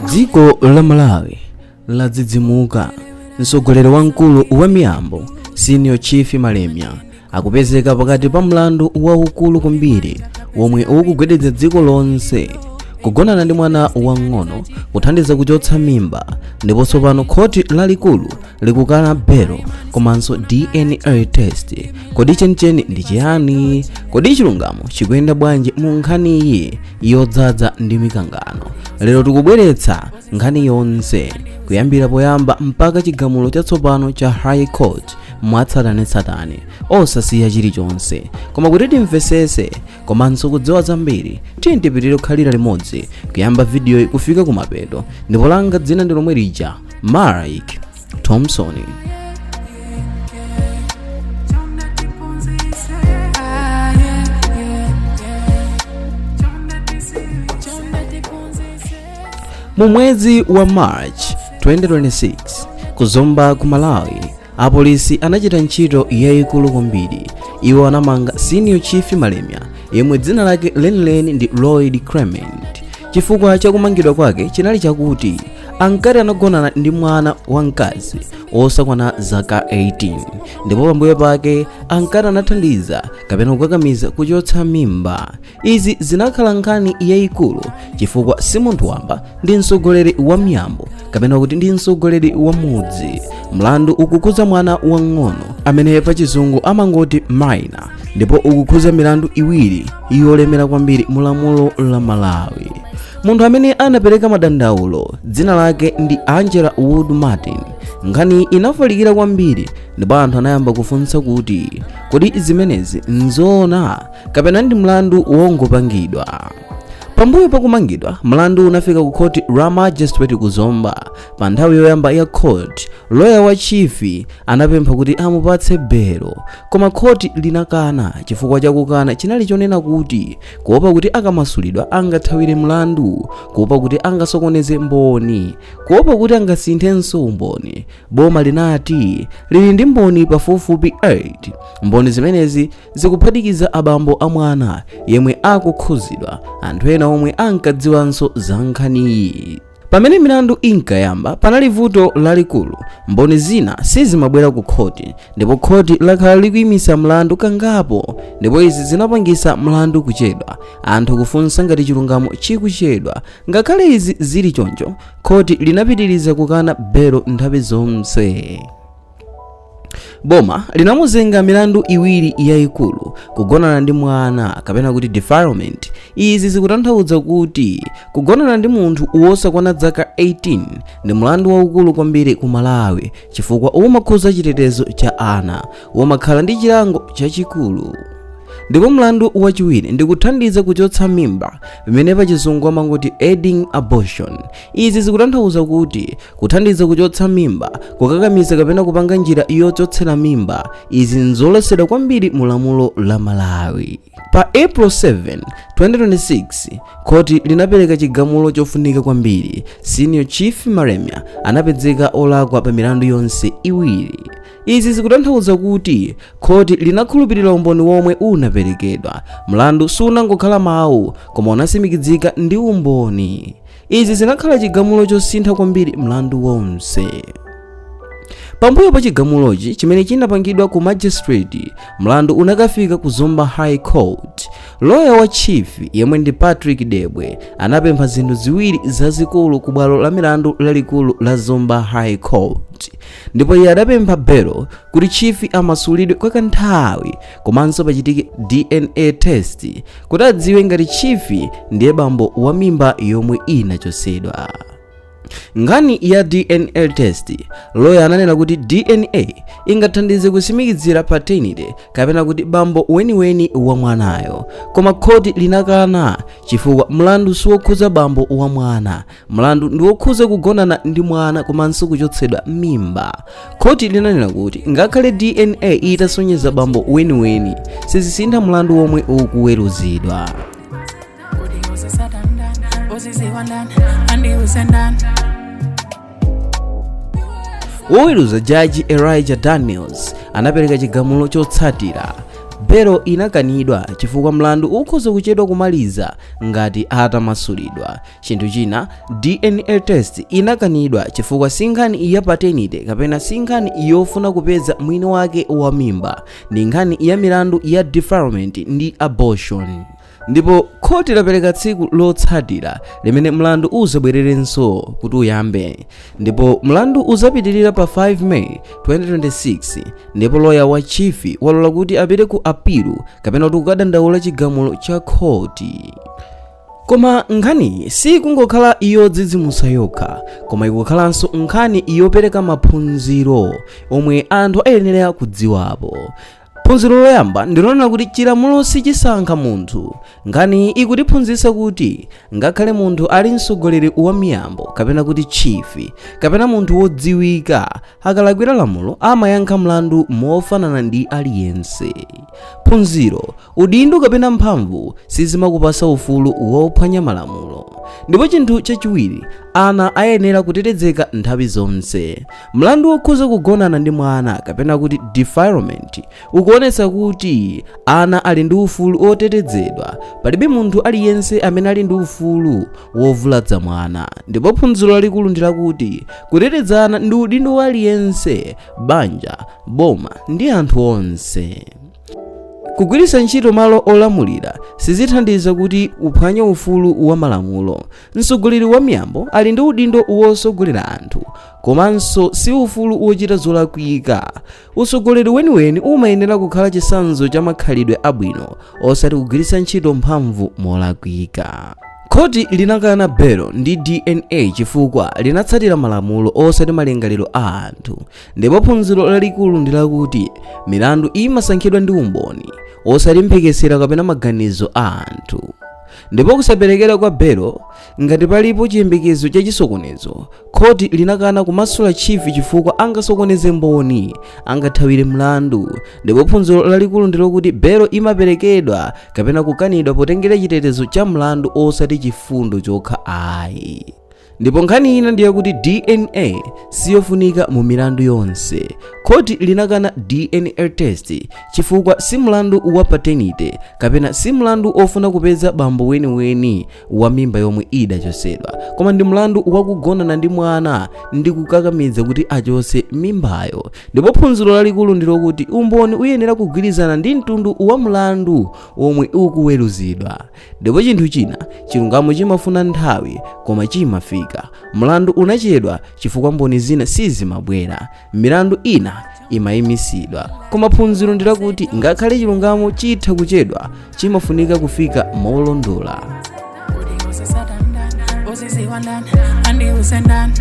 Dziko la Malawi ladzidzimuka. Mtsogoleri wamkulu wa miyambo, Senior Chief Malemia, akupezeka pakati pa mlandu waukulu kwambiri womwe ukugwedeza dziko lonse: kugonana ndi mwana wang'ono, kuthandiza kuchotsa mimba. Ndipo tsopano khoti lalikulu likukana belo komanso DNA test. Kodi chenicheni ndi chiyani? Kodi chilungamo chikuyenda bwanji mu nkhaniyi yodzaza ndi mikangano? Lero tikubweretsa nkhani yonse kuyambira poyamba mpaka chigamulo chatsopano cha High Court, mwatsatanetsatane, osasiya chilichonse. Koma kuti timvesese komanso kudziwa zambiri, tiye tipitirire kukhalira limodzi kuyamba vidiyo kufika kumapeto. Ndipo langa dzina ndi lomwe lija, Mike Thompson. Mu mwezi wa March 2026, kuzomba ku Malawi, apolisi anachita ntchito yayikulu kwambiri. Iwo anamanga Senior Chief Malemia, yemwe dzina lake lenileni ndi Lloyd Clement. Chifukwa chakumangidwa kwake chinali chakuti ankati anagonana ndi mwana wamkazi osakwana zaka 18, ndipo pambuyo pake ankati anathandiza kapena kukakamiza kuchotsa mimba. Izi zinakhala nkhani yayikulu chifukwa si munthu wamba, ndi mtsogoleri wa miyambo, kapena kuti ndi mtsogoleri wa mudzi. Mlandu ukukhuza mwana wang'ono amene pachizungu amangoti minor, ndipo ukukhuza milandu iwiri yolemera kwambiri mu lamulo la Malawi. Munthu amene anapereka madandaulo dzina lake ndi Angela Wood Martin. Nkhani inafalikira kwambiri ndipo anthu anayamba kufunsa kuti, kodi zimenezi nzoona kapena ndi mlandu wongopangidwa? Pambuyo pakumangidwa, mlandu unafika ku khoti la magistrate ku Zomba. Pa nthawi yoyamba ya court, loya wa chief anapempha kuti amupatse belo, koma khoti linakana. Chifukwa chakukana chinali chonena kuti kuopa kuti akamasulidwa angathawire mlandu, kuopa kuti angasokoneze mboni, kuopa kuti angasinthenso umboni. Boma linati lili ndi mboni pafupifupi 8. Mboni zimenezi zikuphatikiza abambo a mwana yemwe akukhuzidwa, anthu ena omwe ankadziwanso za nkhaniyi. Pamene milandu inkayamba, panali vuto lalikulu. Mboni zina sizimabwera ku khoti, ndipo khoti lakhala likuyimisa mlandu kangapo, ndipo izi zinapangisa mlandu kuchedwa, anthu kufunsa ngati chilungamo chikuchedwa. Ngakhale izi zili choncho, khoti linapitiriza kukana belo nthawi zonse. Boma linamuzenga milandu iwiri yayikulu: kugonana ndi mwana, kapena kuti defilement. Izi zikutanthauza kuti kugonana ndi munthu wosakwana zaka 18 ndi mlandu waukulu kwambiri ku Malawi, chifukwa umakhuza chitetezo cha ana, umakhala ndi chilango chachikulu. Ndipo mlandu wachiwiri ndi kuthandiza kuchotsa mimba, pamene pachizungu amangoti aiding abortion. Izi zikutanthauza kuti kuthandiza kuchotsa mimba, kukakamiza kapena kupanga njira yochotsera mimba, izi nzoletsedwa kwambiri mu lamulo la Malawi. Pa April 7 2026, khoti linapereka chigamulo chofunika kwambiri. Senior Chief Malemia anapezeka olakwa pa milandu yonse iwiri. Izi zikutanthauza kuti khoti linakhulupirira umboni womwe unaperekedwa. Mlandu sunangokhala mawu, koma unasimikizika ndi umboni. Izi zinakhala chigamulo chosintha kwambiri mlandu wonse. Pambuyo pa chigamulochi chimene chinapangidwa ku magistrate, mlandu unakafika ku Zomba High Court. Loya wa chief, yemwe ndi Patrick Debwe, anapempha zinthu ziwiri zazikulu ku bwalo la milandu lalikulu la Zomba High Court. Ndipo iye adapempha belo, kuti chief amasulidwe kwa kanthawi, komanso pachitike DNA test kuti adziwe ngati chief ndiye bambo wa mimba yomwe inachosedwa. Nkhani ya DNA test, loya ananena kuti DNA ingathandize kusimikizira paternity, kapena kuti bambo weniweni wa mwanayo. Koma khoti linakana, chifukwa mlandu siwokhuza bambo wa mwana. Mlandu ndi wokhuza kugonana ndi mwana komanso kuchotsedwa mimba. Khoti linanena kuti ngakhale DNA itasonyeza bambo weniweni, sizisintha mlandu womwe ukuweruzidwa. Kodi uzisatandani, uziziwandani, andiuzendani? Woweruza, Jaji Elijah Daniels, anapereka chigamulo chotsatira: Belo inakanidwa chifukwa mlandu ukhoza kuchedwa kumaliza ngati atamasulidwa. Chinthu china, DNA test inakanidwa chifukwa si nkhani ya paternity kapena si nkhani yofuna kupeza mwini wake wa mimba, ndi nkhani ya milandu ya defilement ndi abortion. Ndipo khoti lapereka tsiku lotsatira limene mlandu uzabwererenso kuti uyambe, ndipo mlandu uzapitirira pa 5 May 2026. Ndipo loya wa chief walola kuti apite ku appeal kapena kuti kukadandaula chigamulo cha khoti. Koma nkhaniyi sikungokhala yodzidzimutsa yokha, koma ikukhalanso nkhani yopereka maphunziro omwe anthu ayenera kudziwapo. Phunziro loyamba ndilonena kuti chilamulo sichisankha munthu. Nkhani ikutiphunzitsa kuti ngakhale munthu ali mtsogoleri wa miyambo kapena kuti chief kapena munthu wodziwika, akalakwira lamulo amayankha mlandu mofanana ndi aliyense. Phunziro: udindo kapena mphamvu sizimakupasa ufulu wophwanya malamulo. Ndipo chinthu chachiwiri, ana ayenera kutetezeka nthawi zonse. Mlandu wokhuza kugonana ndi mwana kapena kuti defilement ukuonetsa kuti ana ali ndi ufulu otetezedwa. Palibe munthu aliyense amene ali ndi ufulu wovulaza mwana. Ndipo phunziro lalikulu ndi lakuti kutetezana ndi udindo wa aliyense, banja, boma ndi anthu onse. Kugwiritsa ntchito malo olamulira sizithandiza kuti uphwanye ufulu wa malamulo. Mtsogoleri wa miyambo ali ndi udindo wosogolera anthu, komanso si ufulu wochita zolakwika. Utsogoleri weniweni umayenera kukhala chitsanzo cha makhalidwe abwino, osati kugwiritsa ntchito mphamvu molakwika. Khoti linakana belo ndi DNA chifukwa linatsatira malamulo osati malingaliro a anthu. Ndipo phunziro lalikulu ndi lakuti milandu imasankhidwa ndi umboni, osati mphekesera kapena maganizo a anthu. Ndipo kusaperekera kwa belo ngati palipo chiyembekezo cha chisokonezo, khoti linakana kumasula chief chifukwa angasokoneze mboni, angathawire mlandu. Ndipo phunziro lalikulu ndi lokuti belo imaperekedwa kapena kukanidwa potengera chitetezo cha mlandu, osati chifundo chokha ayi. Ndipo nkhani ina ndiye kuti DNA siyofunika mu milandu yonse. Khoti linakana DNA test chifukwa si mlandu wa paternity kapena si mlandu ofuna kupeza bambo weniweni wa mimba yomwe idachosedwa, koma ndi mlandu wakugonana ndi mwana ndi kukakamiza kuti achose mimbayo. Ndipo phunziro lalikulu ndi lokuti umboni uyenera kugwirizana ndi mtundu wa mlandu omwe ukuweruzidwa. Ndipo chinthu china, chilungamo chimafuna nthawi, koma chimafika. Mlandu unachedwa chifukwa mboni zina sizimabwera, milandu ina imayimisidwa, koma phunziro ndi lakuti ngakhale chilungamo chitha kuchedwa, chimafunika kufika molondola. Kodi uzisatandani, uziziwandani, andiusendani?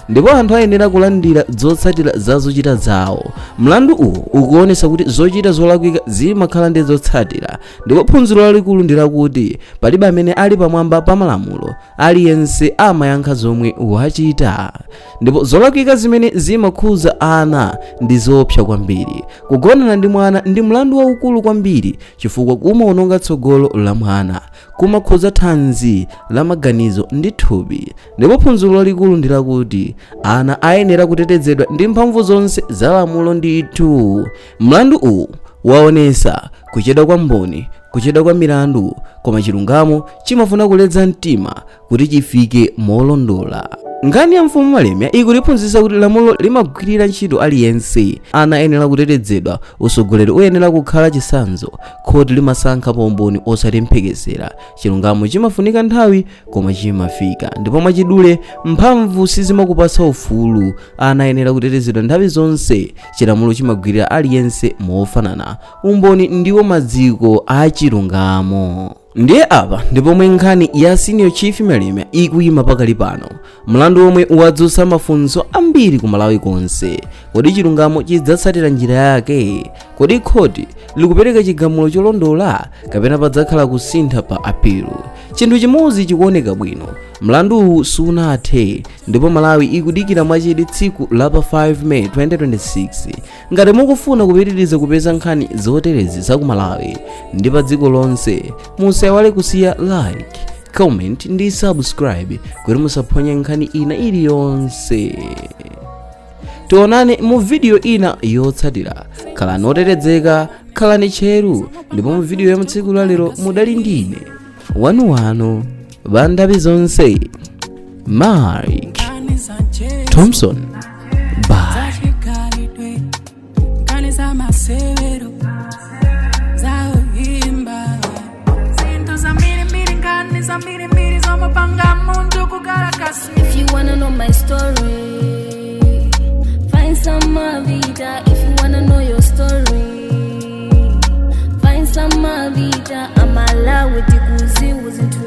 Ndipo anthu ayenera kulandira zotsatira za zochita zawo. Mlandu uwu ukuonetsa kuti zochita zolakwika zimakhala ndi zotsatira. Ndipo phunziro lalikulu ndi lakuti palibe amene ali pamwamba pa malamulo, aliyense amayankha zomwe wachita. Ndipo zolakwika zimene zimakhuza ana ndi zoopsa kwambiri. Kugonana ndi mwana ndi mlandu waukulu kwambiri chifukwa kumaononga tsogolo la mwana, kumakhuza thanzi la maganizo ndi thupi. Ndipo phunziro lalikulu ndi lakuti ana ayenera kutetezedwa ndi mphamvu zonse za lamulo. Ndithu mlandu uwu waonesa kuchedwa kwa mboni, kuchedwa kwa milandu, koma chilungamo chimafuna kuledza mtima kuti chifike molondola. Nkhani ya mfumu Malemia ikutiphunzitsa kuti lamulo limagwirira ntchito aliyense. Ana ayenera kutetezedwa, utsogoleri uyenera kukhala chitsanzo, khoti limasankha pa umboni osati mphekesera. Chilungamo chimafunika nthawi, koma chimafika. Ndipo mwachidule, mphamvu sizimakupatsa ufulu. Ana ayenera kutetezedwa nthawi zonse. Chilamulo chimagwirira aliyense mofanana. Umboni ndiwo maziko a chilungamo. Ndiye apa ndi pomwe nkhani ya Senior Chief Malemia ikuyima pakali pano, mlandu omwe wadzutsa mafunso ambiri ku Malawi konse. Kodi chilungamo chidzatsatira njira yake? Kodi khoti likupereka chigamulo cholondola kapena padzakhala kusintha pa appeal? Chinthu chimodzi chikuoneka bwino: mlandu uwu sunathe, ndipo Malawi ikudikira mwachidwi tsiku la pa 5 May 2026. Ngati mukufuna kupitiriza kupeza nkhani zoterezi za ku Malawi ndi pa dziko lonse, musaiwale kusiya like, comment ndi subscribe kuti musaphonye nkhani ina iliyonse. Tionane mu video ina yotsatira. Khalani otetezeka, khalani tcheru. Ndipo mu video ya mtsiku la lero mudali ndine wanuwanu bandabi zonse, Mike Nkani za nchezo, Thompson. Bye. Zachikhalidwe, nkani za masewero, zaoimba zinthu zambirimbiri, nkani zambirimbiri zomapanga munthu kukhala kasi. If you wanna know my story, find some Mavita. If you wanna know your story, find some Mavita. Amalawi tikuziwa zinthu.